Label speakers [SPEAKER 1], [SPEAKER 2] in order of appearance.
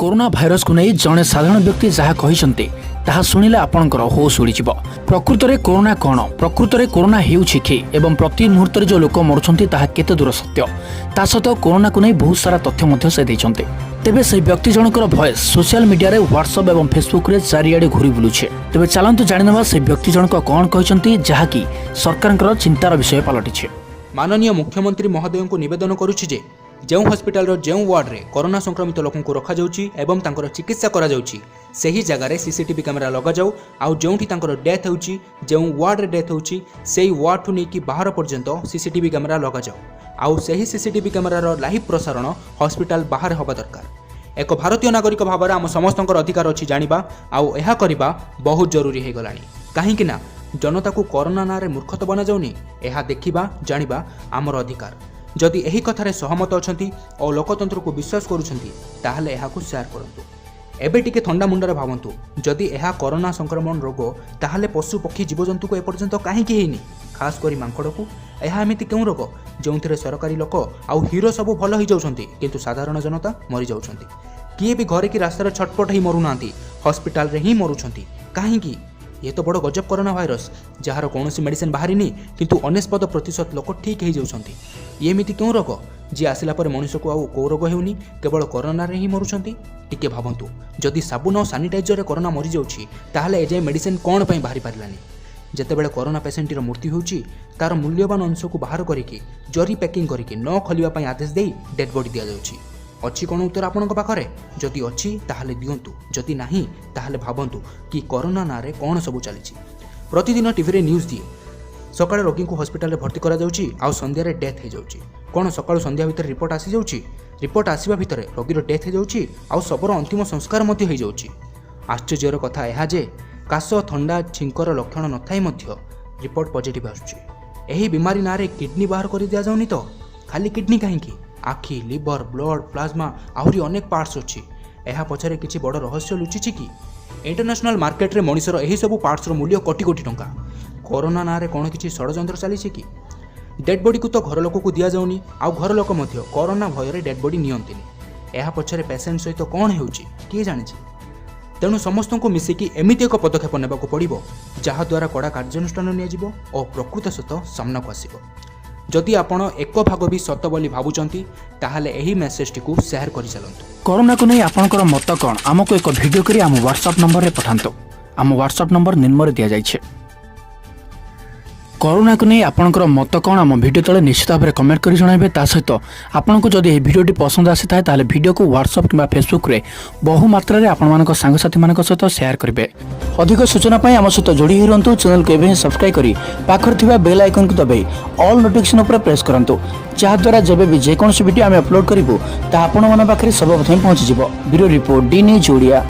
[SPEAKER 1] Corona ଭାଇରସକୁ ନେଇ ଜଣେ ସାଧାରଣ ବ୍ୟକ୍ତି ଯାହା କହିଛନ୍ତି, ତାହା ଶୁଣିଲେ ଆପଣଙ୍କର ହୋସ୍ ଉଡ଼ିଯିବ। ପ୍ରକୃତରେ କରୋନା କ'ଣ, ପ୍ରକୃତରେ କରୋନା ହେଉଛି କି ଏବଂ ପ୍ରତି ମୁହୂର୍ତ୍ତରେ ଯେଉଁ ଲୋକ ମରୁଛନ୍ତି, ତାହା କେତେ ଦୂର ସତ୍ୟ, ତା ସହିତ କରୋନାକୁ ନେଇ ବହୁତ ସାରା ତଥ୍ୟ ମଧ୍ୟ ସେ ଦେଇଛନ୍ତି। ତେବେ ସେହି ବ୍ୟକ୍ତି ଜଣଙ୍କର ଭଏସ୍ ସୋସିଆଲ ମିଡିଆରେ, ହ୍ୱାଟ୍ସଆପ୍ ଏବଂ ଫେସବୁକ୍ରେ ଚାରିଆଡ଼େ ଘୁରି ବୁଲୁଛି। ତେବେ ଚାଲନ୍ତୁ ଜାଣିନେବା ସେ ବ୍ୟକ୍ତି ଜଣକ କ'ଣ କହିଛନ୍ତି, ଯାହାକି ସରକାରଙ୍କର ଚିନ୍ତାର ବିଷୟ ପାଲଟିଛି।
[SPEAKER 2] ମାନନୀୟ ମୁଖ୍ୟମନ୍ତ୍ରୀ ମହୋଦୟଙ୍କୁ ନିବେଦନ କରୁଛି ଯେ ଯେଉଁ ହସ୍ପିଟାଲର ଯେଉଁ ୱାର୍ଡରେ କରୋନା ସଂକ୍ରମିତ ଲୋକଙ୍କୁ ରଖାଯାଉଛି ଏବଂ ତାଙ୍କର ଚିକିତ୍ସା କରାଯାଉଛି, ସେହି ଜାଗାରେ ସିସିଟିଭି କ୍ୟାମେରା ଲଗାଯାଉ। ଆଉ ଯେଉଁଠି ତାଙ୍କର ଡେଥ୍ ହେଉଛି, ଯେଉଁ ୱାର୍ଡରେ ଡେଥ୍ ହେଉଛି, ସେଇ ୱାର୍ଡଠୁ ନେଇକି ବାହାର ପର୍ଯ୍ୟନ୍ତ ସିସିଟିଭି କ୍ୟାମେରା ଲଗାଯାଉ। ଆଉ ସେହି ସିସିଟିଭି କ୍ୟାମେରାର ଲାଇଭ୍ ପ୍ରସାରଣ ହସ୍ପିଟାଲ ବାହାରେ ହେବା ଦରକାର। ଏକ ଭାରତୀୟ ନାଗରିକ ଭାବରେ ଆମ ସମସ୍ତଙ୍କର ଅଧିକାର ଅଛି ଜାଣିବା, ଆଉ ଏହା କରିବା ବହୁତ ଜରୁରୀ ହୋଇଗଲାଣି। କାହିଁକି ନା ଜନତାକୁ କରୋନା ନାଁରେ ମୂର୍ଖ ତ ବନାଯାଉନି? ଏହା ଦେଖିବା, ଜାଣିବା ଆମର ଅଧିକାର। ଯଦି ଏହି କଥାରେ ସହମତ ଅଛନ୍ତି ଓ ଲୋକତନ୍ତ୍ରକୁ ବିଶ୍ୱାସ କରୁଛନ୍ତି, ତାହେଲେ ଏହାକୁ ସେୟାର କରନ୍ତୁ। ଏବେ ଟିକେ ଥଣ୍ଡା ମୁଣ୍ଡରେ ଭାବନ୍ତୁ, ଯଦି ଏହା କରୋନା ସଂକ୍ରମଣ ରୋଗ, ତାହେଲେ ପଶୁ, ପକ୍ଷୀ, ଜୀବଜନ୍ତୁକୁ ଏପର୍ଯ୍ୟନ୍ତ କାହିଁକି ହେଇନି, ଖାସ୍ କରି ମାଙ୍କଡ଼କୁ? ଏହା ଏମିତି କେଉଁ ରୋଗ ଯେଉଁଥିରେ ସରକାରୀ ଲୋକ ଆଉ ହିରୋ ସବୁ ଭଲ ହେଇଯାଉଛନ୍ତି, କିନ୍ତୁ ସାଧାରଣ ଜନତା ମରିଯାଉଛନ୍ତି? କିଏ ବି ଘରେ କି ରାସ୍ତାରେ ଛଟପଟ ହେଇ ମରୁନାହାନ୍ତି, ହସ୍ପିଟାଲରେ ହିଁ ମରୁଛନ୍ତି। କାହିଁକି? ଇଏ ତ ବଡ଼ ଗଜବ କରୋନା ଭାଇରସ, ଯାହାର କୌଣସି ମେଡ଼ିସିନ ବାହାରିନି, କିନ୍ତୁ 99% ଲୋକ ଠିକ୍ ହେଇଯାଉଛନ୍ତି। ଇଏ ଏମିତି କେଉଁ ରୋଗ, ଯିଏ ଆସିଲା ପରେ ମଣିଷକୁ ଆଉ କେଉଁ ରୋଗ ହେଉନି, କେବଳ କରୋନାରେ ହିଁ ମରୁଛନ୍ତି? ଟିକେ ଭାବନ୍ତୁ, ଯଦି ସାବୁନ ଆଉ ସାନିଟାଇଜରରେ କରୋନା ମରିଯାଉଛି, ତାହେଲେ ଏଯାଏଁ ମେଡ଼ିସିନ କ'ଣ ପାଇଁ ବାହାରି ପାରିଲାନି? ଯେତେବେଳେ କରୋନା ପେସେଣ୍ଟଟିର ମୃତ୍ୟୁ ହେଉଛି, ତା'ର ମୂଲ୍ୟବାନ ଅଂଶକୁ ବାହାର କରିକି ଜରି ପ୍ୟାକିଂ କରିକି ନ ଖୋଲିବା ପାଇଁ ଆଦେଶ ଦେଇ ଡେଡ୍ ବଡି ଦିଆଯାଉଛି। ଅଛି କ'ଣ ଉତ୍ତର ଆପଣଙ୍କ ପାଖରେ? ଯଦି ଅଛି, ତାହେଲେ ଦିଅନ୍ତୁ। ଯଦି ନାହିଁ, ତାହେଲେ ଭାବନ୍ତୁ କି କରୋନା ନାଁରେ କ'ଣ ସବୁ ଚାଲିଛି। ପ୍ରତିଦିନ ଟିଭିରେ ନ୍ୟୁଜ୍ ଦିଏ, ସକାଳେ ରୋଗୀଙ୍କୁ ହସ୍ପିଟାଲରେ ଭର୍ତ୍ତି କରାଯାଉଛି ଆଉ ସନ୍ଧ୍ୟାରେ ଡେଥ୍ ହେଇଯାଉଛି। କ'ଣ ସକାଳୁ ସନ୍ଧ୍ୟା ଭିତରେ ରିପୋର୍ଟ ଆସିଯାଉଛି? ରିପୋର୍ଟ ଆସିବା ଭିତରେ ରୋଗୀର ଡେଥ୍ ହେଇଯାଉଛି ଆଉ ଶବର ଅନ୍ତିମ ସଂସ୍କାର ମଧ୍ୟ ହେଇଯାଉଛି। ଆଶ୍ଚର୍ଯ୍ୟର କଥା ଏହା ଯେ କାଶ, ଥଣ୍ଡା, ଛିଙ୍କର ଲକ୍ଷଣ ନଥାଇ ମଧ୍ୟ ରିପୋର୍ଟ ପଜିଟିଭ୍ ଆସୁଛି। ଏହି ବିମାରୀ ନାଁରେ କିଡନୀ ବାହାର କରି ଦିଆଯାଉନି ତ? ଖାଲି କିଡନୀ କାହିଁକି, ଆଖି, ଲିଭର, ବ୍ଲଡ୍, ପ୍ଲାଜମା, ଆହୁରି ଅନେକ ପାର୍ଟସ୍ ଅଛି। ଏହା ପଛରେ କିଛି ବଡ଼ ରହସ୍ୟ ଲୁଚିଛି କି? ଇଣ୍ଟରନ୍ୟାସନାଲ ମାର୍କେଟରେ ମଣିଷର ଏହିସବୁ ପାର୍ଟସର ମୂଲ୍ୟ କୋଟି କୋଟି ଟଙ୍କା। କରୋନା ନାଁରେ କ'ଣ କିଛି ଷଡ଼ଯନ୍ତ୍ର ଚାଲିଛି କି? ଡେଡ୍ ବଡିକୁ ତ ଘର ଲୋକକୁ ଦିଆଯାଉନି, ଆଉ ଘର ଲୋକ ମଧ୍ୟ କରୋନା ଭୟରେ ଡେଡ୍ ବଡି ନିଅନ୍ତିନି। ଏହା ପଛରେ ପେସେଣ୍ଟ ସହିତ କ'ଣ ହେଉଛି, କିଏ ଜାଣିଛି? ତେଣୁ ସମସ୍ତଙ୍କୁ ମିଶିକି ଏମିତି ଏକ ପଦକ୍ଷେପ ନେବାକୁ ପଡ଼ିବ, ଯାହାଦ୍ୱାରା କଡ଼ା କାର୍ଯ୍ୟାନୁଷ୍ଠାନ ନିଆଯିବ ଓ ପ୍ରକୃତ ସତ ସାମ୍ନାକୁ ଆସିବ। ଯଦି ଆପଣ ଏକ ଭାଗ ବି ସତ ବୋଲି ଭାବୁଛନ୍ତି, ତାହେଲେ ଏହି ମେସେଜଟିକୁ ସେୟାର କରିଚାଲନ୍ତୁ।
[SPEAKER 1] କରୋନାକୁ ନେଇ ଆପଣଙ୍କର ମତ କ'ଣ, ଆମକୁ ଏକ ଭିଡ଼ିଓ କରି ଆମ ହ୍ୱାଟ୍ସଆପ୍ ନମ୍ବରରେ ପଠାନ୍ତୁ। ଆମ ହ୍ୱାଟ୍ସଆପ୍ ନମ୍ବର ନିମ୍ନରେ ଦିଆଯାଇଛି। କରୋନାକୁ ନେଇ ଆପଣଙ୍କର ମତ କ'ଣ, ଆମ ଭିଡ଼ିଓ ତଳେ ନିଶ୍ଚିତ ଭାବରେ କମେଣ୍ଟ କରି ଜଣାଇବେ। ତା ସହିତ ଆପଣଙ୍କୁ ଯଦି ଏହି ଭିଡ଼ିଓଟି ପସନ୍ଦ ଆସିଥାଏ, ତାହେଲେ ଭିଡ଼ିଓକୁ ହ୍ୱାଟ୍ସଆପ୍ କିମ୍ବା ଫେସବୁକ୍ରେ ବହୁ ମାତ୍ରାରେ ଆପଣମାନଙ୍କ ସାଙ୍ଗସାଥିମାନଙ୍କ ସହିତ ସେୟାର କରିବେ। ଅଧିକ ସୂଚନା ପାଇଁ ଆମ ସହିତ ଯୋଡ଼ି ହୋଇ ରୁହନ୍ତୁ। ଚ୍ୟାନେଲକୁ ଏବେ ହିଁ ସବସ୍କ୍ରାଇବ୍ କରି ପାଖରେ ଥିବା ବେଲ୍ ଆଇକନ୍କୁ ଦବାଇ ଅଲ୍ ନୋଟିଫିକେସନ୍ ଉପରେ ପ୍ରେସ୍ କରନ୍ତୁ, ଯାହାଦ୍ୱାରା ଯେବେ ବି ଯେକୌଣସି ଭିଡ଼ିଓ ଆମେ ଅପଲୋଡ଼ କରିବୁ, ତାହା ଆପଣମାନଙ୍କ ପାଖରେ ସର୍ବପ୍ରଥମେ ପହଞ୍ଚିଯିବ। Bureau report, D news Odia.